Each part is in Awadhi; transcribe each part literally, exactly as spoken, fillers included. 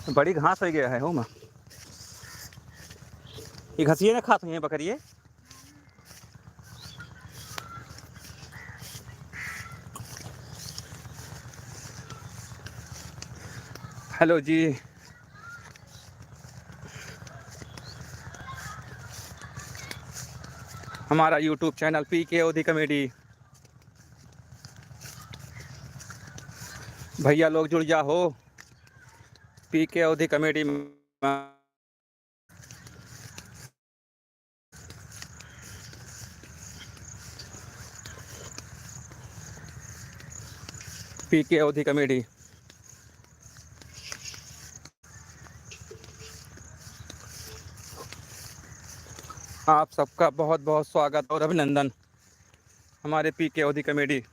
बड़ी घास होइ गया है हो माँ। ये घसिए ना खात हुई हैं बकरिए। हेलो जी, हमारा YouTube चैनल पी के ओधी कॉमेडी। भैया लोग जुड़ जा हो पी के ओधी कॉमेडी में। पी के ओधी कॉमेडी। आप सबका बहुत बहुत स्वागत और अभिनंदन हमारे पी के ओधी कॉमेडी।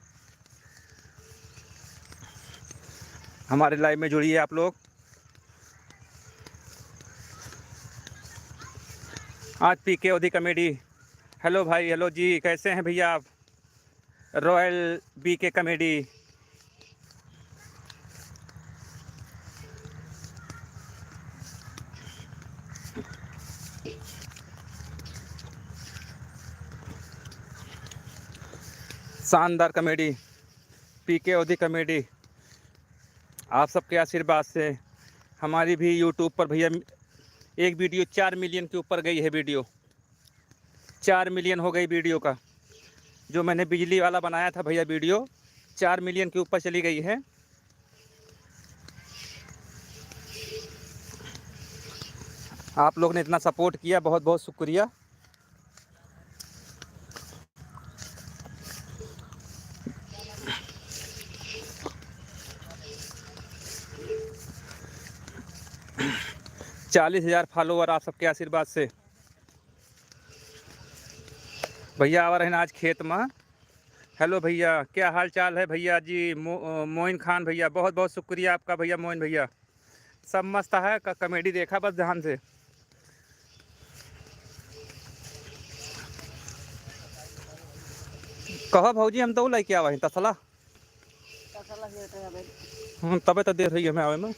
हमारे लाइव में जुड़िए आप लोग। आज पी के ओधी कॉमेडी। हेलो भाई, हेलो जी, कैसे हैं भैया आप? रॉयल बी के कॉमेडी। शानदार कॉमेडी, पी के ओधी कॉमेडी। आप सबके आशीर्वाद से हमारी भी YouTube पर भैया एक वीडियो चार मिलियन के ऊपर गई है वीडियो। चार मिलियन हो गई वीडियो का। जो मैंने बिजली वाला बनाया था भैया वीडियो, चार मिलियन के ऊपर चली गई है। आप लोग ने इतना सपोर्ट किया, बहुत बहुत शुक्रिया। चालीस हजार फॉलोअर आप सबके आशीर्वाद से। भैया आवा रहन आज खेत में। हेलो भैया, क्या हाल चाल है भैया जी? मो-, मोइन खान भैया, बहुत बहुत शुक्रिया आपका भैया, मोइन भैया। सब मस्त है, क-, कॉमेडी देखा बस ध्यान से। कहो भौजी, हम तो लइके आवा ही तसला। तसला लेते हैं भाई। हम्म, तबे तो देर होई हमें आवे में।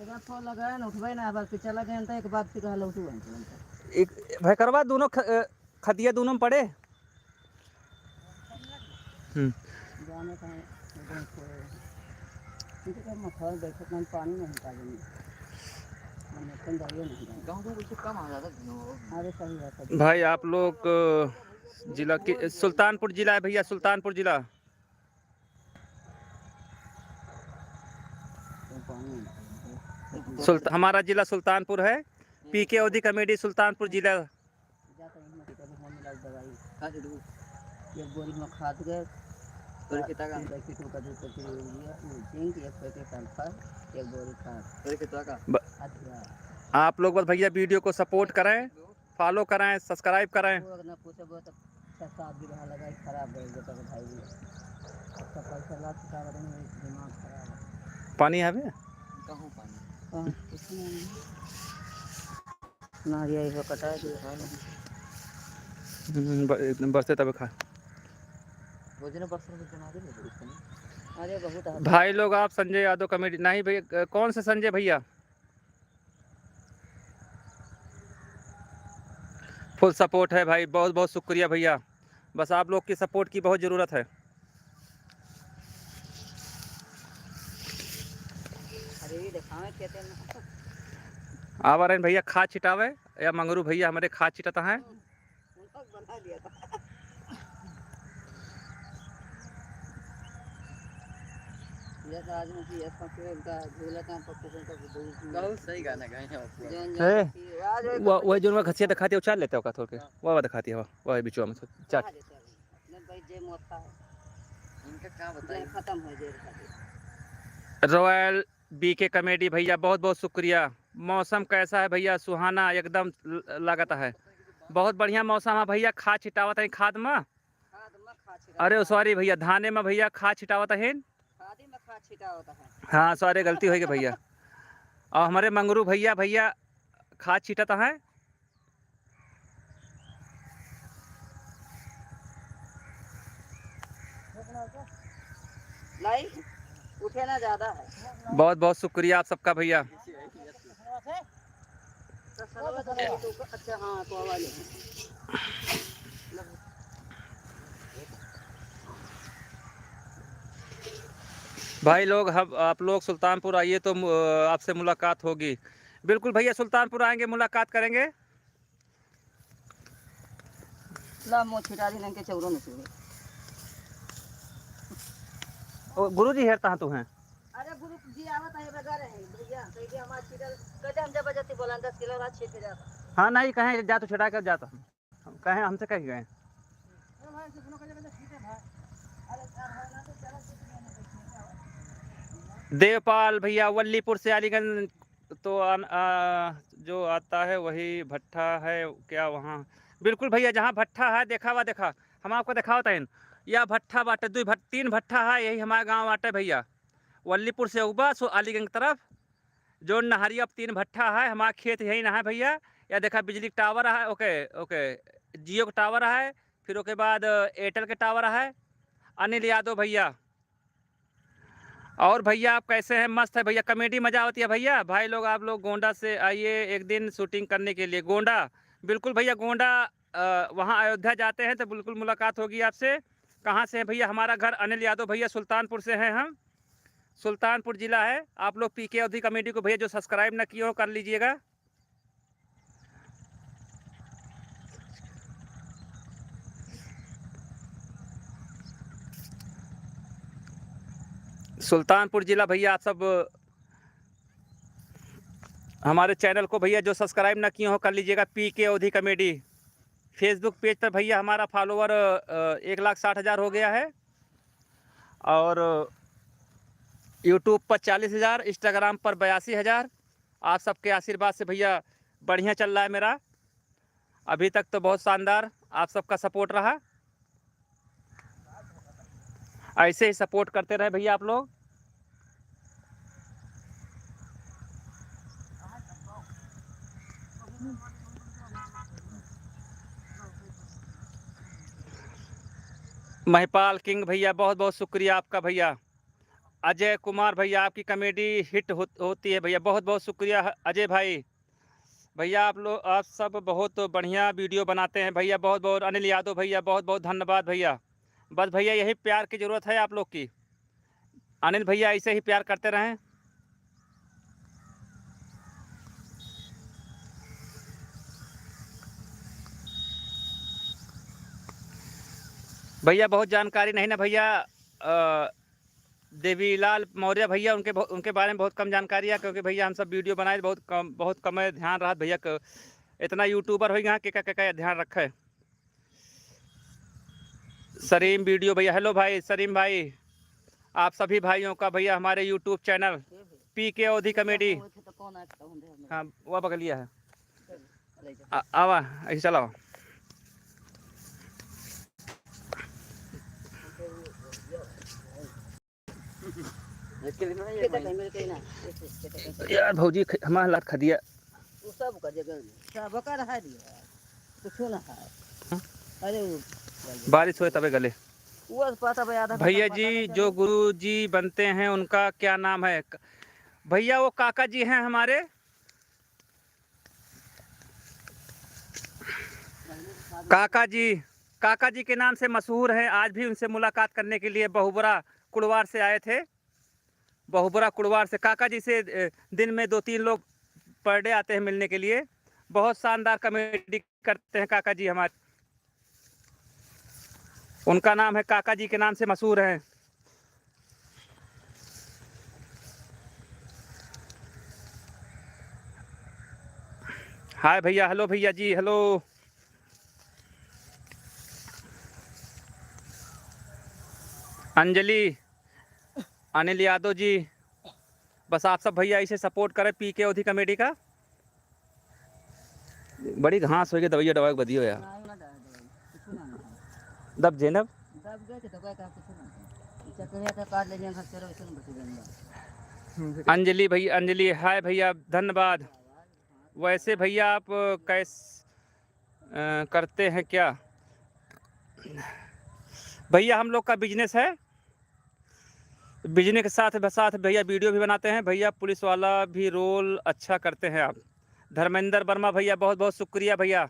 इधर फोन लगाए ना, उठबे ना, बस चला गए तो एक बात से कहा लौटू है। एक भैकरवा दोनों ख-, अ, खतिया दोनों में पड़े। हम्म। जाने कहाँ, एकदम से, इनके तो मखौल बैठक में पानी नहीं पा देंगे। हम एकदम जाइए नहीं जाएंगे। गाँव को कुछ कम आ जाता है, अरे सही बात है। भाई आप लोग, अ, जिला के, सुल्तानपुर जिला है भैया, सुल्तानपुर जिला। सुल्त-, हमारा जिला सुल्तानपुर है। पी के ओधी कॉमेडी सुल्तानपुर जिला। एक बोरी में खाद गए। तोरे खेता का? तीन पैकेट का, दो पैकेट यूरिया, वो जिंक, एक पैकेट सल्फर, एक बोरी खाद। तोरे खेतवा का? ब-, अच्छा। आप लोग बस भैया वीडियो को सपोर्ट करें, फॉलो करें, सब्सक्राइब करें। वो अगर ना पूछे, वो तो छह सात बीघा लगाई, खराब हो गया तो भाई भी। अच्छा, पैसा ला चुका, बता नहीं, दिमाग खराब है। पानी है बे? कहूँ पानी? कहाँ? कुछ नहीं। ना, ये इधर कटा है, जो है ना। हम्म, ब-, बरसे तब खा। वो जो ना बरसे में जना दे, अरे, बहुत है। भाई लोग, आप संजय यादव कॉमेडी, नहीं भैया, कौन से संजय भैया? फुल सपोर्ट है भाई, बहुत बहुत शुक्रिया भैया। बस आप लोग की सपोर्ट की बहुत ज़रूरत है। अरे, ये देखावे खेते में। आवा रहन भैया खाद छिटावे, या मंगरू भैया हमारे खाद छिटता है। उनका बना दिया था। ये तो आज मुझे ये पकड़े उनका झूला का पप्पू को उनका बहुत बहुत सही गाना गाए हैं पप्पू। जौन ए, जौन की आवाज है वो, वो जोन वो घसिया दिखाती है, उछाल लेते हो का थोड़ के? हाँ। वो, वो दिखाती है, वो, वो बिचवा में से, चाट। दिखा देते हैं अभी। नहीं भाई, जे मोटा है। इनका क्या बताइए? जेल खत्म हो, जेल खत्म। रॉयल बी के कॉमेडी भैया, बहुत बहुत शुक्रिया। मौसम कैसा है भैया? सुहाना एकदम ल-, लगता है। बहुत बढ़िया मौसम है भैया, खाद छिटावत है खाद में। खाद में खाद छिटावत अरे है। सॉरी भैया, धाने में भैया खाद छिटावत है। खादी में खाद छिटावत है। हाँ सॉरी, गलती हो गई भैया। और हमारे मंगरू भैया, भैया खाद छिटत है। लाइट उठे ना ज्यादा है। बहुत बहुत शुक्रिया आप सबका भैया। अच्छा, हाँ, तो आवाज है। भाई लोग, हम, आप लोग सुल्तानपुर आइए तो मु-, आपसे मुलाकात होगी। बिल्कुल भैया, सुल्तानपुर आएंगे, मुलाकात करेंगे। ला, मो छिटारी नंग के चौरो में से। ओ, गुरु जी हेरता तू हैं? अरे गुरु जी आवत है, बगैर है, भैया, कह के हमार छिटल, कहते हम जबरदस्ती बोला, दस किलो रात छीट के जाता। हाँ, नहीं, कहें जा तो छिटा कर जाता हम। हम कहें, हमसे कह गए। देवपाल भैया, वल्लीपुर से अलीगंज तो अन-, आ, जो आता है वही भट्ठा है क्या वहाँ? बिल्कुल भैया, जहाँ भट्ठा है, देखा हुआ, देखा, हम आपको देखावत हन। या भट्ठा बाटे, दुई भट-, तीन भट्ठा है, यही हमारा गाँव बाटे भैया। वल्लीपुर से उबा, सो अलीगंज की तरफ, जो नहरिया पे तीन भट्ठा है, हमारा खेत यही ना है भैया। या देखा, बिजली का टावर है, ओके, ओके, जियो का टावर है, फिर ओके बाद एयरटेल के टावर है। अनिल यादव भैया, और भैया, आप कैसे हैं? मस्त है भैया, कॉमेडी मजा आवत है भैया। भाई लोग, आप लोग गोंडा से आइए एक दिन शूटिंग करने के लिए। गोंडा, बिल्कुल भैया, गोंडा, अ, वहाँ अयोध्या जाते हैं तो बिल्कुल मुलाकात होगी आपसे। कहाँ से हैं भैया? हमारा घर अनिल यादव भैया, सुल्तानपुर से हैं हम, सुल्तानपुर जिला है। आप लोग पीके अवधी कॉमेडी को भैया जो सब्सक्राइब ना किए हो, कर लीजिएगा। सुल्तानपुर जिला भैया, आप सब हमारे चैनल को भैया जो सब्सक्राइब ना किए हो, कर लीजिएगा। पीके अवधी कॉमेडी Facebook पेज पर भैया हमारा फॉलोअर, अ, एक लाख साठ हज़ार हो गया है और YouTube पर चालीस हज़ार, Instagram पर बयासी हज़ार। आप सबके आशीर्वाद से भैया बढ़िया चल रहा है मेरा। अभी तक तो बहुत शानदार आप सबका सपोर्ट रहा, ऐसे ही सपोर्ट करते रहे भैया आप लोग। महिपाल किंग भैया, बहुत बहुत शुक्रिया आपका भैया। अजय कुमार भैया, आपकी कॉमेडी हिट हो, होती है भैया, बहुत बहुत शुक्रिया ह-, अजय भाई। भैया आप लोग, आप सब बहुत बढ़िया वीडियो बनाते हैं भैया, बहुत बहुत। अनिल यादव भैया, बहुत बहुत धन्यवाद भैया। बस भैया, यही प्यार की ज़रूरत है आप लोग की। अनिल भैया, ऐसे ही प्यार करते रहें। भैया, बहुत जानकारी नहीं ना भैया, अ, देवीलाल मौर्य भैया, उनके बहु-, उनके बारे में बहुत कम जानकारी है, क्योंकि भैया हम सब वीडियो बनाए बहुत कम, बहुत कम ध्यान रहा भैया क-, इतना यूट्यूबर हो गया, के का, के का ध्यान रखे। सरीम वीडियो भैया, हेलो भाई सरीम भाई, आप सभी भाइयों का भैया हमारे YouTube चैनल पीके अवधी कॉमेडी। हाँ, वो बगलिया है। आ, आवा, ऐसे चलाओ। यार भौजी, ख-, हमार लात खदिया। वो सब का जगह में। सब का रहा दिया। कुछो ना है। हाँ? अरे वो बारिश होए तबे गले। वो पता भाई, आधा भैया पता जी, नहीं जो चला। गुरु जी बनते हैं, उनका क्या नाम है? क-, भैया, वो काका जी हैं हमारे। काका जी, काका जी के नाम से मशहूर हैं। आज भी उनसे मुलाकात करने के लिए बहुबरा कुड़वार से आए थे। बहुबरा कुड़वार से काका जी से, ए, दिन में दो तीन लोग per day आते हैं मिलने के लिए। बहुत शानदार कॉमेडी करते हैं काका जी हमारे। उनका नाम है, काका जी के नाम से मशहूर हैं। हाय भैया, हेलो भैया जी, हेलो। अंजलि, अनिल यादव जी, बस आप सब भैया ऐसे सपोर्ट करें पीके अवधी कॉमेडी का। बड़ी घास होइगे, दवाई डवाई बदियो यार। ना, ना, दवाई, दवाई, कुछ ना, ना। दब जे नब? दब गए तो दवाई का कुछ ना। चकरिया के काट ले जाएंगे, घर से रहो, इसमें बच जाएंगे। अंजलि भैया, अंजलि, हाय भैया, धन्यवाद। वैसे भैया आप कैस-, अ, करते हैं क्या? भैया हम लोग का बिजनेस है, बिजनेस के साथ, साथ भैया वीडियो भी बनाते हैं भैया, पुलिस वाला भी रोल अच्छा करते हैं आप। धर्मेंद्र वर्मा भैया, बहुत बहुत शुक्रिया भैया।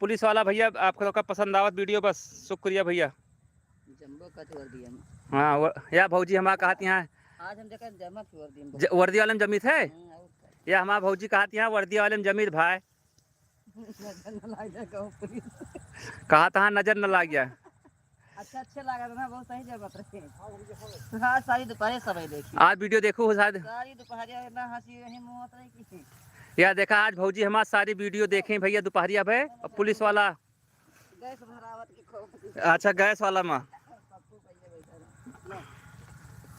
पुलिस वाला भैया, आप लोग का पसंद आवत वीडियो, बस शुक्रिया भैया। जम्बो का तो वर्दी है। हाँ, वो, या भौजी हमारा कहत यहाँ आज हम देखा जमा की वर्दी में ज-, वर्दी वाले में जमी थे। हम्म, और क्या। या हमारा भौजी कहत यहाँ वर्दी वाले में जमी थे भाई। नजर न लाग जाए कहूँ पुलिस। कहा तहाँ नजर न लाग जाए। अच्छा, अच्छे लागत ना, बहुत सही जगह पर रहे। हाँ, सारी दोपहर सब है देखी। आज वीडियो देखो हो शायद। सारी दोपहरिया ना हंसी रही, मुँह रही की। या देखा, आज भौजी हमार सारी वीडियो देखे भैया, दोपहरिया भे, और पुलिस वाला। गैस भरावत की खो। अच्छा, गैस वाला मा।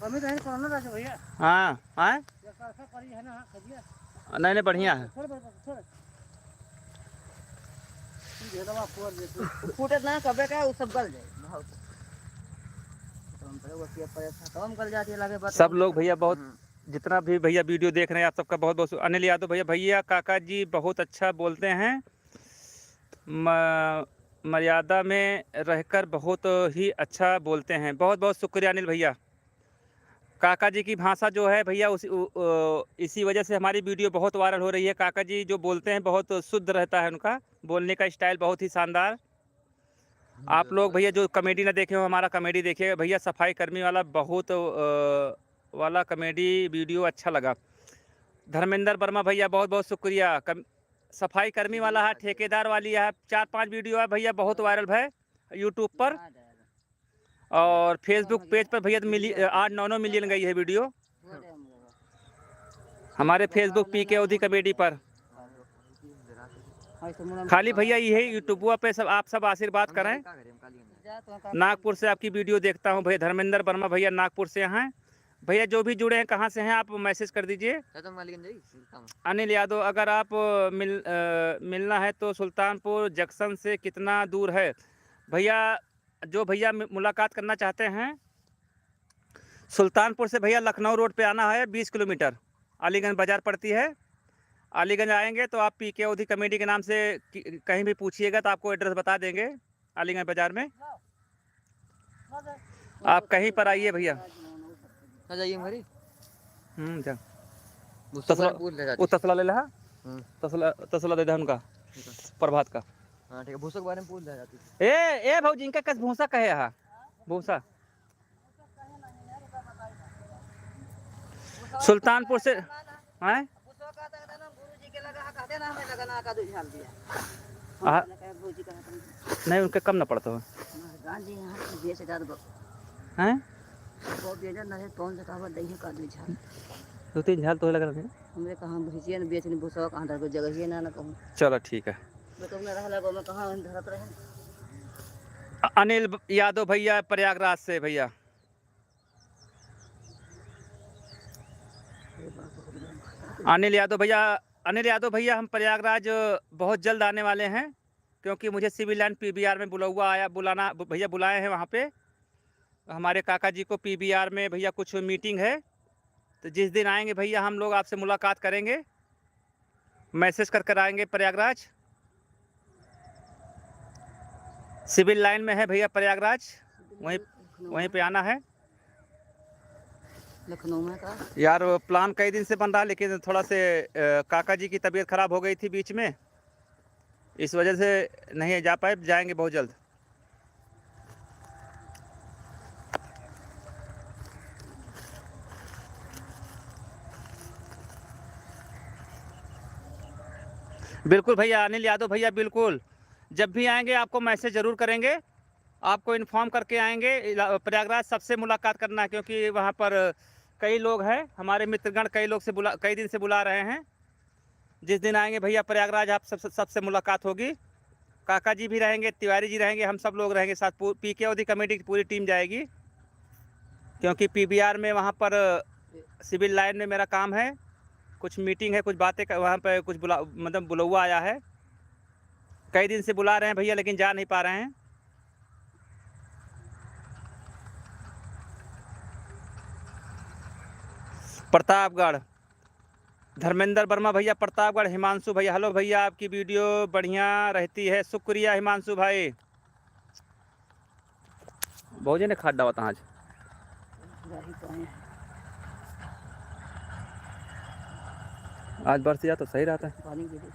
कमी तो है, कोरोना रह भैया। हाँ, हाँ। ये सरसों पड़ी है ना, हाँ, खजिया। नहीं, नहीं, बढ़िया है। थोड़ा, थोड़ा, थोड़ा। ये दवा फोड़ देते। फूटत ना, कबे का, वो सब गल जाए, भाव से। तो हम पहले वो किया, पहले खतम गल जाती है, लगे बात सब लोग भैया बहुत, हम्म। जितना भी भैया वीडियो देख रहे हैं, आप सबका बहुत बहुत शु-, अनिल यादव भैया, भैया काका जी बहुत अच्छा बोलते हैं, म-, मर्यादा में रहकर बहुत ही अच्छा बोलते हैं। बहुत बहुत शुक्रिया अनिल भैया। काका जी की भाषा जो है भैया, उसी, उ-, अ, इसी वजह से हमारी वीडियो बहुत वायरल हो रही है। काका जी जो बोलते हैं, बहुत शुद्ध रहता है उनका बोलने का स्टाइल, बहुत ही शानदार। आप लोग भैया जो कॉमेडी ना देखे हो, हमारा कॉमेडी देखिए भैया, सफाई कर्मी वाला बहुत, अ, वाला कॉमेडी वीडियो अच्छा लगा। धर्मेंद्र वर्मा भैया, बहुत बहुत शुक्रिया। कम-, सफाई कर्मी वाला है, ठेकेदार वाली है, चार पांच वीडियो है भैया, बहुत वायरल है YouTube पर। और Facebook पेज पर भैया मिली-, आठ नौ नौ मिलियन गई है वीडियो। हमारे Facebook पी के ओधी कॉमेडी पर। खाली भैया यही YouTubeवा पे सब, आप सब आशीर्वाद करें। नागपुर से आपकी वीडियो देखता हूँ भैया, धर्मेंद्र वर्मा भैया नागपुर से हैं। भैया जो भी जुड़े हैं, कहाँ से हैं, आप मैसेज कर दीजिए। अनिल यादव, अगर आप, अ, मिल-, अ, मिलना है तो सुल्तानपुर जंक्शन से कितना दूर है? भैया, जो भैया मु-, मुलाकात करना चाहते हैं, सुल्तानपुर से भैया लखनऊ रोड पे आना है, बीस किलोमीटर अलीगंज बाजार पड़ती है। अलीगंज आएंगे तो आप पी के ओधी कॉमेडी के नाम से कि-, कहीं भी पूछिएगा तो आपको एड्रेस बता देंगे अलीगंज बाजार में। आप कहीं पर आइए भैया। आ जाइए हमारी। हम्म, जा। भूसो के तसला, बारे में पूछ ले जाती। वो तसला ले ले, हाँ? हम्म। तसला, तसला दे दे उनका। ठीक है। प्रभात का। हाँ, ठीक है, भूसो के बारे में पूछ ले जाती। ए, ए भौजी, इनका कस भूसा कहे हा? भूसा। सुल्तानपुर से, हैं? आ, नहीं, उनके कम ना पड़ता हो। हैं? दो तीन झाल तो लग रहे हैं। हमरे कहाँ भैंसिया ने बेच ने भूसवा कहाँ धर के जगह ही ना, ना कहूँ। चलो, ठीक है। मैं तो अपना रहला को मैं कहाँ धरत रहे। अ-, अनिल ब-, यादव भैया प्रयागराज से भैया। अनिल यादव भैया, अनिल यादव भैया, हम प्रयागराज बहुत जल्द आने वाले हैं, क्योंकि मुझे सिविल लाइन पीबीआर में बुलौआ आया, बुलाना, ब-, भैया बुलाए हैं वहाँ पे। हमारे काका जी को पीबीआर में भैया कुछ मीटिंग है, तो जिस दिन आएंगे भैया हम लोग आपसे मुलाकात करेंगे, मैसेज कर कर आएंगे प्रयागराज। सिविल लाइन में है भैया प्रयागराज, वहीं, वहीं पे आना है। लखनऊ में का? यार, प्लान कई दिन से बन रहा है, लेकिन थोड़ा से, अ, काका जी की तबीयत खराब हो गई थी बीच में, इस वजह से नहीं जा पाए, जाएंगे बहुत जल्द। बिल्कुल भैया, अनिल यादव भैया, बिल्कुल, जब भी आएंगे आपको मैसेज ज़रूर करेंगे, आपको इन्फॉर्म करके आएंगे। इला-, प्रयागराज सबसे मुलाकात करना है, क्योंकि वहाँ पर कई लोग हैं, हमारे मित्रगण कई लोग से बुला, कई दिन से बुला रहे हैं। जिस दिन आएंगे भैया प्रयागराज, आप सब, सब, सबसे मुलाकात होगी। काका जी भी रहेंगे, तिवारी जी रहेंगे, हम सब लोग रहेंगे साथ। पू-, पीके ओधी कॉमेडी की पूरी टीम जाएगी, क्योंकि पीबीआर में वहाँ पर सिविल लाइन में मेरा काम है, कुछ मीटिंग है, कुछ बातें कर, वहाँ पे कुछ बुला, मतलब बुलौआ आया है। कई दिन से बुला रहे हैं भैया, लेकिन जा नहीं पा रहे हैं। प्रतापगढ़, धर्मेंद्र वर्मा भैया, प्रतापगढ़, हिमांशु भैया, हेलो भैया, आपकी वीडियो बढ़िया रहती है, शुक्रिया हिमांशु भाई। भौजी ने खाद डालत आज। सही पानी। आज बरस जात तो सही रहत है। पानी गिरी।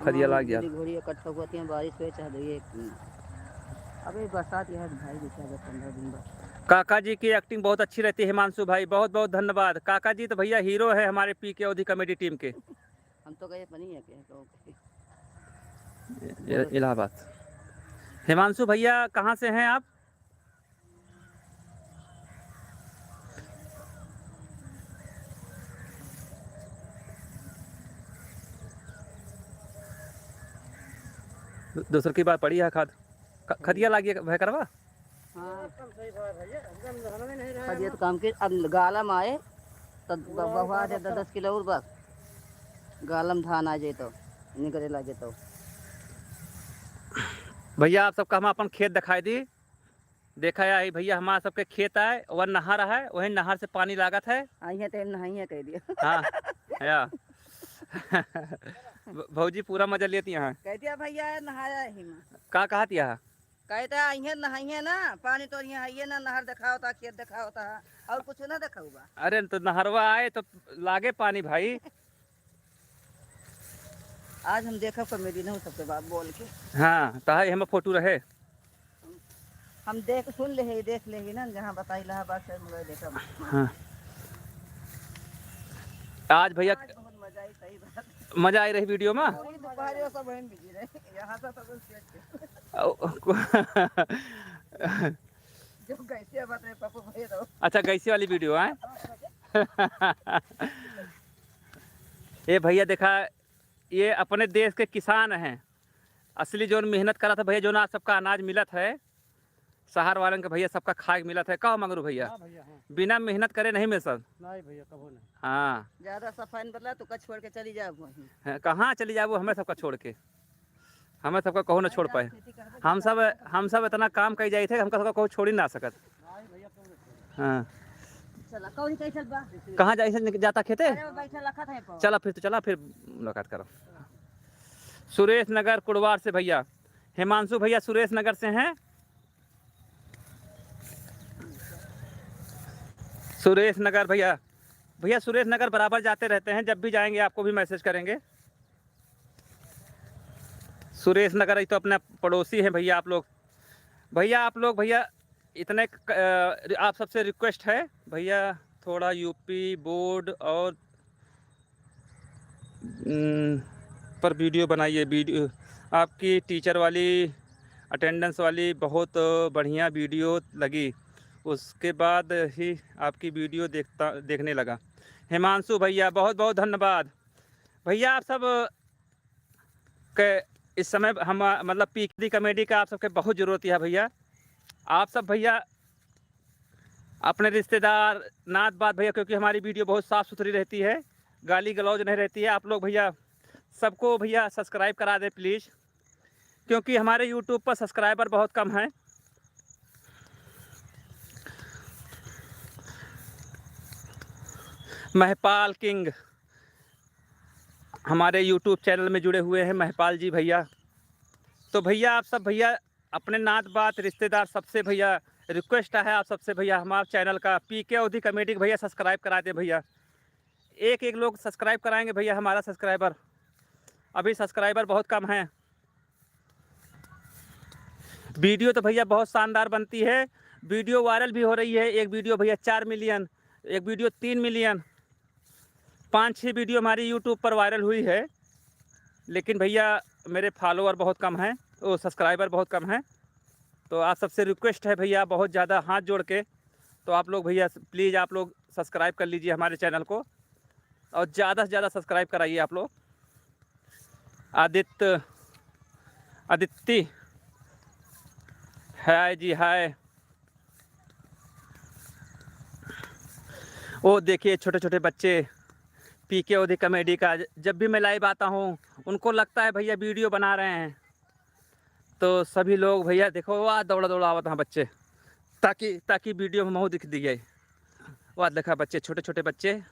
खदिया हाँ, लाग जात। गिरी घोड़ी इकट्ठा हुआ थी, बारिश हुए चाहे दो, ये एक मिनट। अबे बरसात यह है भाई, देखा जाए पंद्रह दिन बाद। काका जी की acting बहुत अच्छी रहती है हिमांशु भाई, बहुत बहुत धन्यवाद। काका जी तो भैया hero है हमारे पी के अवधी comedy team के। हम तो गए अपनी है के, तो ये इलाहाबाद। हिमांशु भैया कहाँ से हैं आप? दू-, दूसर की बात पड़ी है खाद। ख-, खदिया लागी है भय करवा? हाँ। खदिया तो काम के, अब गालम आए, तो ब-, बहवा दे दस, दस किलो और बस। गालम धान आ जाए तो, निकले लगे तो। भैया, आप सबका हम अपन खेत दिखाई दी। देखा या, ई भैया, हमार सबके खेत आए, वह नहर है, वही नहर से पानी लागत है। आई है तो हम नहाई है, कह दिया। हाँ, या। भ-, भौजी पूरा मजा लेती हैं। कह दिया भैया, नहाया ही में। का कहत यह? कहते आई है, नहाई है ना, पानी तो यहाँ है ना, नहर दिखाओ था, खेत दिखाओ था, और कुछ ना दिखाऊ बा। अरे, तो नहरवा आए तो लागे पानी भाई। आज हम देखब comedy ना सबके बात बोल के। हाँ, तो है, हम फोटो रहे। हम देख सुन ले ही, देख ले ही ना, जहाँ बताई इलाहाबाद से मुझे देखब। हाँ। आज भैया आज बहुत मजा आई, सही बात। मजा आई रही video में। पूरी दोपहर सब वहीं busy रहे, यहाँ से तो कुछ देख के। औ, को-, जो गैसिया बात रहे, पप्पू भाई रहो। अच्छा, गैसिया वाली video है। ये भैया देखा, ये अपने देश के किसान हैं, असली जौन मेहनत करत है भैया, जौन आज सबका अनाज मिलत है, शहर वालन के भैया सबका खाए के मिलत है। का मंगरू भैया? हाँ भैया, हाँ। बिना मेहनत करे नहीं मिल सक। नहीं भैया, कबो नहीं। हाँ। ज्यादा सफाई में बदला तो का छोड़ के चली जाओ वहीं। हाँ, कहाँ चली जाबो हमें सबका छोड़ के? हमें सबका कहूँ ना छोड़ पाए। खेती करबे हम सब, हम सब इतना काम कई जाई थे, हमका सबका कहूँ छोड़ी ना सकत। हाँ। चला, कौन कैसे बा? कहाँ जाई से जाता खेते? अरे, वो बैठल रखत है पो। चला फिर, तो चला फिर मुलाकात करो। सुरेश नगर कुड़वार से भैया, हिमांशु भैया सुरेश नगर से हैं। सुरेश नगर भैया, भैया सुरेश नगर बराबर जाते रहते हैं, जब भी जाएंगे आपको भी message करेंगे। सुरेश नगर, ये तो अपने पड़ोसी हैं भैया आप लोग। भैया आप लोग, भैया इतने क-, अ, आप सबसे request है भैया, थोड़ा यूपी बोर्ड और, उम, पर video बनाइए। Video आपकी teacher वाली, attendance वाली बहुत बढ़िया video लगी, उसके बाद ही आपकी video देखता, देखने लगा। हिमांशु भैया बहुत बहुत धन्यवाद। भैया आप सब के इस समय हम, मतलब, पी के अवधी comedy का आप सबके बहुत जरूरत है भैया। आप सब भैया अपने रिश्तेदार, नात बात भैया, क्योंकि हमारी video बहुत साफ सुथरी रहती है, गाली गलौज नहीं रहती है। आप लोग भैया सबको भैया subscribe करा दे please, क्योंकि हमारे YouTube पर subscriber बहुत कम हैं। महपाल किंग हमारे YouTube channel में जुड़े हुए हैं, महपाल जी भैया। तो भैया आप सब भैया अपने नात बात रिश्तेदार सबसे भैया request है आप सबसे भैया, हमारे channel का पी के अवधी comedy को भैया subscribe करा दें भैया। एक एक लोग subscribe कराएंगे भैया, हमारा subscriber, अभी subscriber बहुत कम हैं। Video तो भैया बहुत शानदार बनती है, video viral भी हो रही है। एक video भैया चार million, एक video तीन million, पाँच छः video हमारी YouTube पर viral हुई है, लेकिन भैया मेरे follower बहुत कम हैं, वो subscriber बहुत कम हैं। तो आप सबसे request है भैया, बहुत ज़्यादा हाथ जोड़ के, तो आप लोग भैया please आप लोग subscribe कर लीजिए हमारे channel को और ज़्यादा से ज़्यादा subscribe कराइए आप लोग। आदित्य, आदित्य, हाय जी, हाय। वो देखिए, छोटे-छोटे बच्चे पी के अवधी comedy का, जब भी मैं live आता हूँ, उनको लगता है भैया video बना रहे हैं, तो सभी लोग भैया देखो, वाह, दौड़ा दौड़ा आवत हैं बच्चे, ताकि, ताकि video में महू दिख दिए। वाह, देखा बच्चे, छोटे-छोटे बच्चे,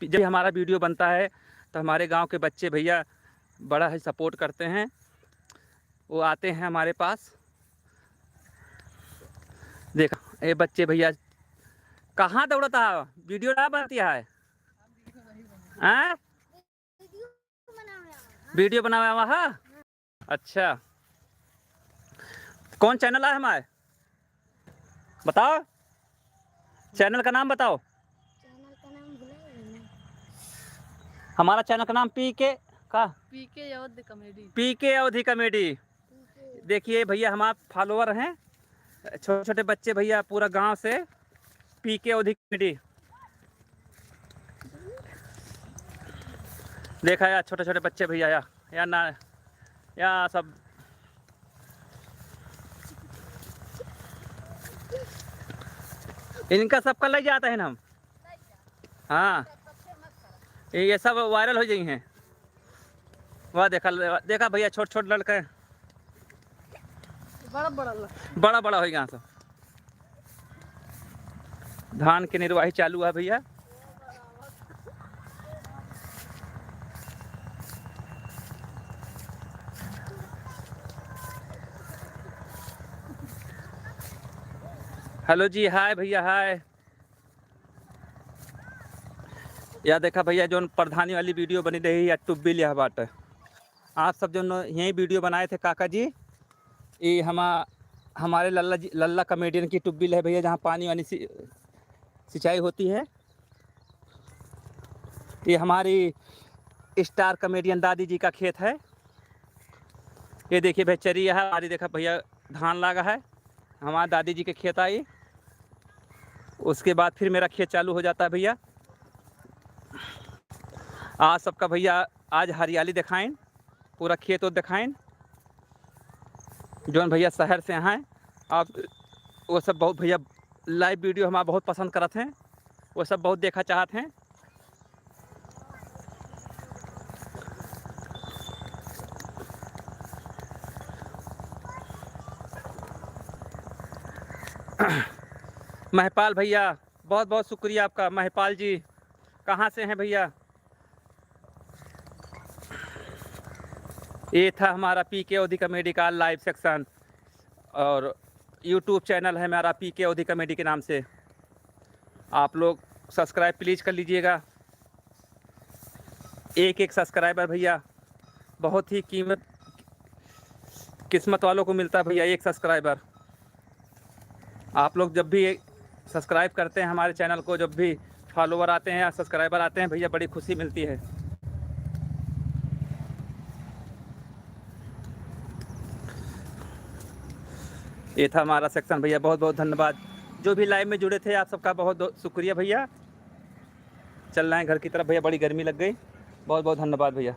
जब हमारा video बनता है, तो हमारे गांव के बच्चे भैया बड़ा ही support करते हैं, वो आते हैं हमारे पास। देखा, ये बच्चे भैया कहाँ दौड़त हा? वीडियो ना बनती है? हैं? वीडियो बनावे आवा हा? अच्छा, कौन चैनल है हमारे? बताओ, चैनल का नाम बताओ। चैनल का नाम भूल गए ना। हमारा चैनल का नाम पी के का? पी के अवध कॉमेडी। पी के अवधी कॉमेडी। देखिए भैया, हमारे फॉलोअर हैं, छोटे छोटे बच्चे भैया, पूरा गांव से पी के अवधी कॉमेडी। देखा यार, छोटे छोटे बच्चे भैया, या, या ना, या सब इनका सबका ले जाता है ना हम। हाँ, ये, ये सब वायरल हो जाई हैं। वाह, देखा, देखा भैया, छोट छोट लड़के बड़ा बड़ा लग- बड़ा बड़ा होई गा सब। धान के निरवाही चालू है भैया। हेलो जी, हाय भैया, हाय। या देखा भैया, जौन प्रधानी वाली वीडियो बनी रही या ट्यूबवेल यह बाटे। आप सब जौन यही वीडियो बनाए थे काका जी, ये हमा-, हमारे लल्ला जी, लल्ला कॉमेडियन की ट्यूबवेल है भैया, जहाँ पानी वानी सि-, सिंचाई होती है। ये हमारी स्टार कॉमेडियन दादी जी का खेत है। ये देखिए भैया, चरी है हमारी, देखा भैया, धान लागा है, हमारे दादी जी के खेत आई, उसके बाद फिर मेरा खेत चालू हो जाता है भैया। आज सबका भैया, आज हरियाली दिखाइन, पूरा खेत ओत दिखाइन। जौन भैया शहर से हैं, आप वो सब बहुत भैया लाइव वीडियो हमारा बहुत पसंद करत हैं, वो सब बहुत देखा चाहत हैं। महपाल भैया, बहुत बहुत शुक्रिया आपका। महपाल जी, कहाँ से हैं भैया? ये था हमारा पी के अवधी कॉमेडी का लाइव सेक्शन, और यूट्यूब चैनल है हमारा पी के अवधी कॉमेडी के नाम से। आप लोग सब्सक्राइब प्लीज कर लीजिएगा। एक एक सब्सक्राइबर भैया बहुत ही कीमत, किस्मत वालों को मिलता है भैया, एक सब्सक्राइबर। आप लोग जब भी सब्सक्राइब करते हैं हमारे चैनल को, जब भी फॉलोअर आते हैं या सब्सक्राइबर आते हैं भैया, बड़ी खुशी मिलती है। ये था हमारा सेक्शन भैया, बहुत बहुत धन्यवाद। जो भी लाइव में जुड़े थे, आप सबका बहुत बहुत शुक्रिया भैया। चल रहे हैं घर की तरफ भैया, बड़ी गर्मी लग गई। बहुत बहुत धन्यवाद भैया।